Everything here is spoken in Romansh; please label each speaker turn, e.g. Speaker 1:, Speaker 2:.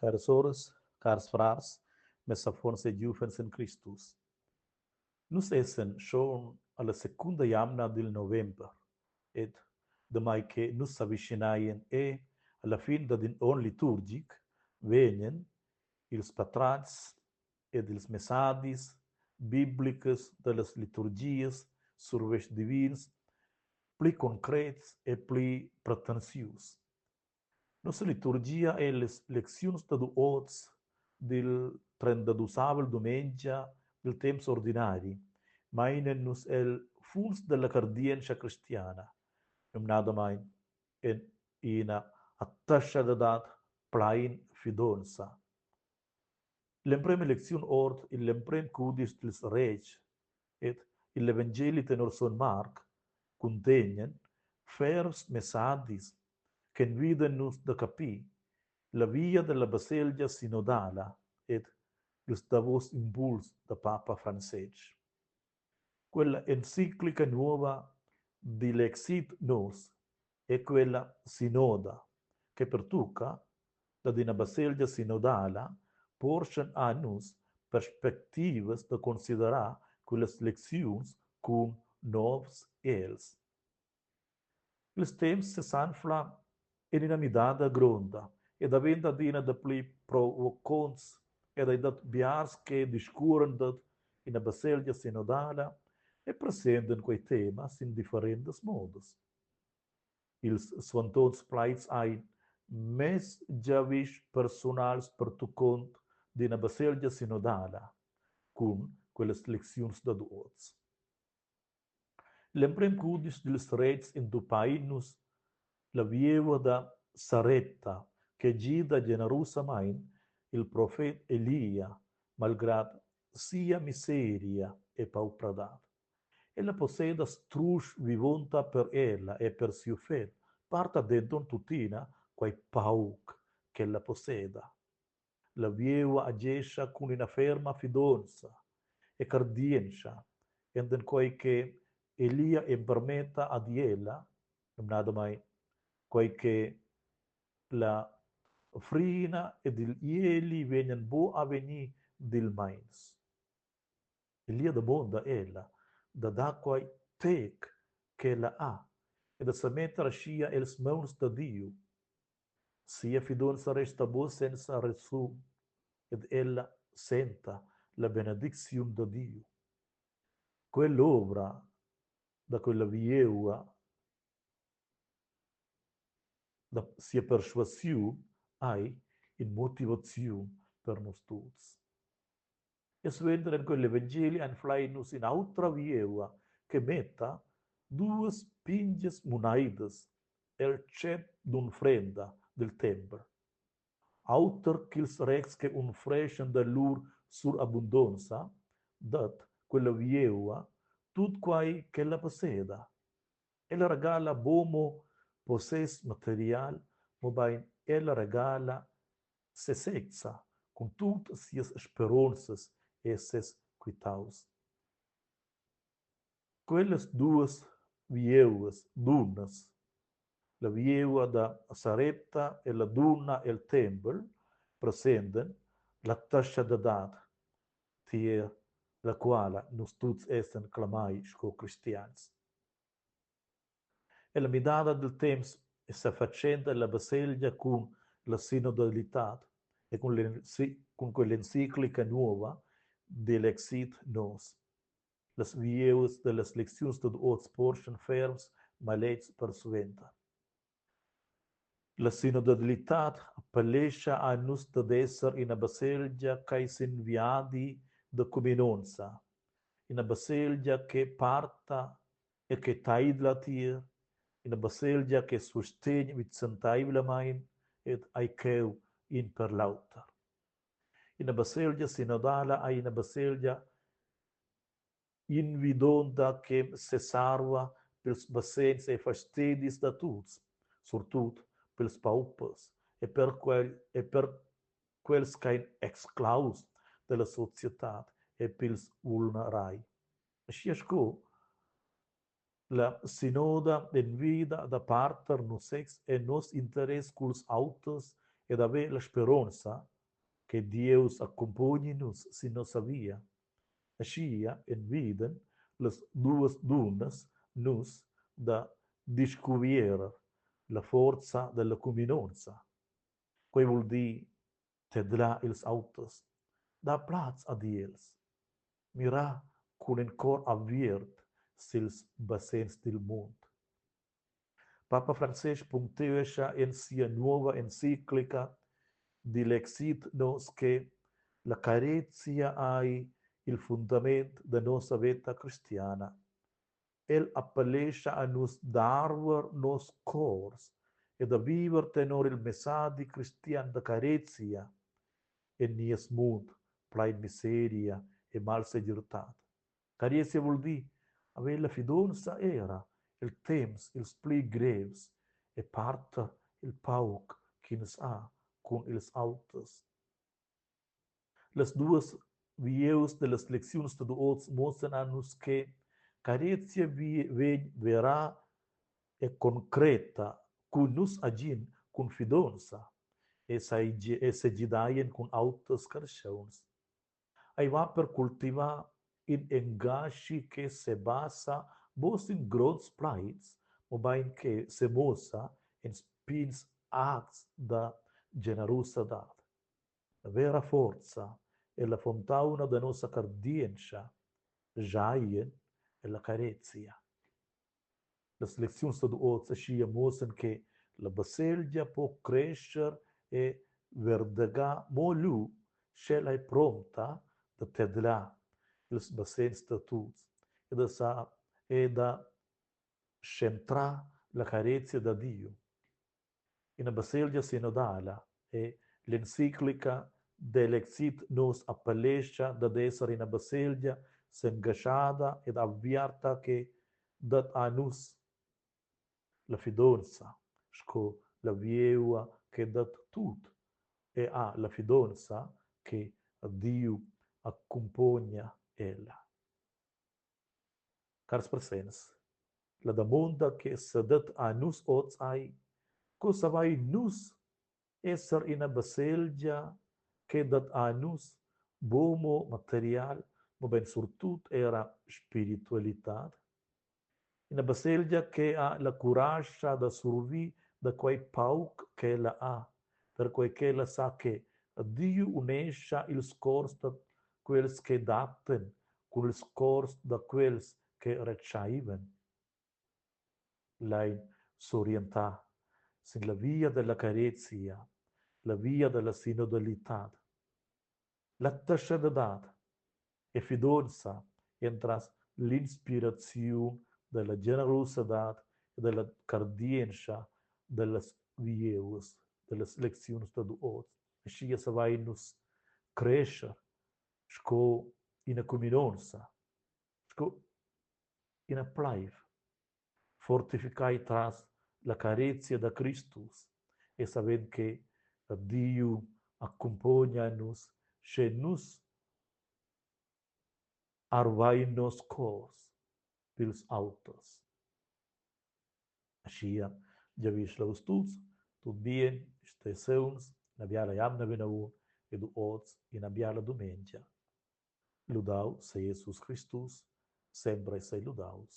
Speaker 1: Caras soras, cars frars, mes affons e giuvens en Cristus. Nus essen schon alla secunda jamna dil november ed damai che nus s'avischinaien e alla fin dad in onn liturgic vegnan ils patratgs ed ils messadis biblicas dallas liturgias, survetschs divins pli concrets e pli pretensius. Nossa liturgia e las lecziuns dad oz dil trentadusavel dumengia dil temps ordinari meinen nus el funs dalla cardientscha cristiana, numnadamein en ina attaschadadad plein fidonza. L'emprema lecziun ord igl emprem cudisch dils retgs ed igl evangeli tenor sogn Marc cuntegnan ferms messadis ch'envidan nus da capir la via dalla baselgia sinodala ed ils davos impuls da papa Francestg. Quella enciclica nova Dilexit nos è quella sinoda che pertucca dad ina baselgia sinodala porschan a nus perspectivas da considerar quellas lecziuns cun novs egls. Ils temps sesanfla en ina midada gronda e daventa adina dapli provoconts ed ei dat biars che discuoran dad ina baselgia sinodala e presentan quei tema sin differentas modas. Ils suandonts plaids ein mes giavischs persunals pertuccont d'ina baselgia sinodala cun quellas lecziuns dad oz. L'emprem cudisch dils retgs entupein nus la vieua da Sarepta che gida generusamein il profet Elia malgrad sia miseria e paupradad. Ella posseda strusch vivonta per ella e per siu fegl, parta denton tuttina quei pauc ch'ella posseda. La vieua agescha cun ina ferma fidonza e cardientscha enten quei che Elia empermetta ad ella, numnadamein quei che la frina ed igl ieli vegnan buc a vegnir dil meins. Elia damonda ella da dar quei tec ch'ella ha e da semetter aschia els mauns da Diu. Sia fidonza resta buc senza resun ed ella senta la benedicziun da Diu. Quell'ovra da quella vieua da sia perschuasiun ei in motivaziun per nus tuts. E suenter en quel evangeli anflein nus in'autra vieua che metta duas pintgas muneidas el tschep d'unfrenda dil tempel. Auter ch'ils retgs che unfreschan da lur surabundonza, dat quella vieua tut quei ch'ella posseda. Ella regala buca mo possess material, mobein ella regala sesezza cun tut sias speronzas e ses quitaus. Quellas duas vieuas dunnas, la vieua da Sarepta e la dunna el tempel, presentan la taschadadad tier la quala nus tuts essan clamai sco cristians. Ella midada dil temps sefatschenta la baselgia cun la sinodalitad e cun quell'enciclica nova Dilexit nos. Las vieuas dallas lecziuns dad oz porschan ferms maletgs persuenter. La sinodalitad appellescha a nus dad esser ina baselgia ch'ei sin viadi da cuminonza, ina baselgia che parta e che teidla tier, ina baselgia che sustegn vicenteivlamein ed ei cheu in per l'auter. Ina baselgia sinodala ei ina baselgia invidonta che sesarva pils basegns e fastedis da tuts, surtut pils paupers e per quel e per quels ch'ein exclaus dalla societad e pils vulnerai. Aschia sco la sinoda envida da parter nus sezs e nos interess culs auters ed haver la speronza. Che Dieus accumpogni nus sin nossa via. Aschia envidan las duas dunnas nus da discuvierer la forza dalla cuminonza. Quei vul dir tedlar ils auters, dar plaz ad els, mirar cun in cor aviert sils basegns dil mund. Papa Francestg punctuescha en sia nova enciclica Dilexit nos che la carezia ei il fundament da nossa veta cristiana. El appellescha a nus d'arver nos cors e da viver tenor il messadi cristian da carezia en nies mund plein miseria e malsegirtad. Carezia vul dir haver la fidonza era el temps ils pli grevs e parter il pauc ch'ins ha cun ils auters. Las duas vieus dellas lecziuns dad oz muossan a nus che carezia vegn vera e concreta cu nus agin cun fidonza e e segidaien cun auters carstgauns. Ei va per cultivar in engaschi che sebasa buc sin gronds plaids, mobein che semuossa en pigns acts da generusadad. La vera forza e la fontauna da nossa cardientscha giaien ella carezia. Las lecziuns dad oz aschia muossan che la baselgia po crescher e verdegar mo lu, sch'ella ei promta da tedlar ils basegns da tuts e da sa e da centrar la carezia da Diu. Ina baselgia sinodala e l'enciclica Delexit nos appellescha dad esser ina baselgia s'engaschada ed aviarta che dat a nus la fidonza sco la vieua che dat tut e ha la fidonza che Diu accumpogna ella. Cars presents, la damonda che sedat a nus oz ei, co savein nus esser ina baselgia che dat a nus buc mo material, mobein surtut era spiritualitad? Ina baselgia che ha la curascha da survir da quei pauc ch'ella ha, perquei ch'ella sa che Diu unescha ils cors da quels che datten cun ils cors da quels che retscheivan. Lein s'orientar sin la via dalla carezia, la via dalla sinodalitad. L'attaschadadad e fidonza entras l'inspiraziun dalla generusadad e dalla cardientscha dallas vieuas, dallas lecziuns dad oz. Aschia savein nus crescher sco ina cuminonza, sco ina pleiv, fortificai tras la carezia da Cristus e savend che Diu accumpogna nus, sche nus arvein nos cors pils auters. Aschia giavischel a vus tuts tut bien, stei sauns, ina biala jamna vinavon ed oz ina biala dumengia. Ludau sei Jesus Cristus, sempre sei ludaus.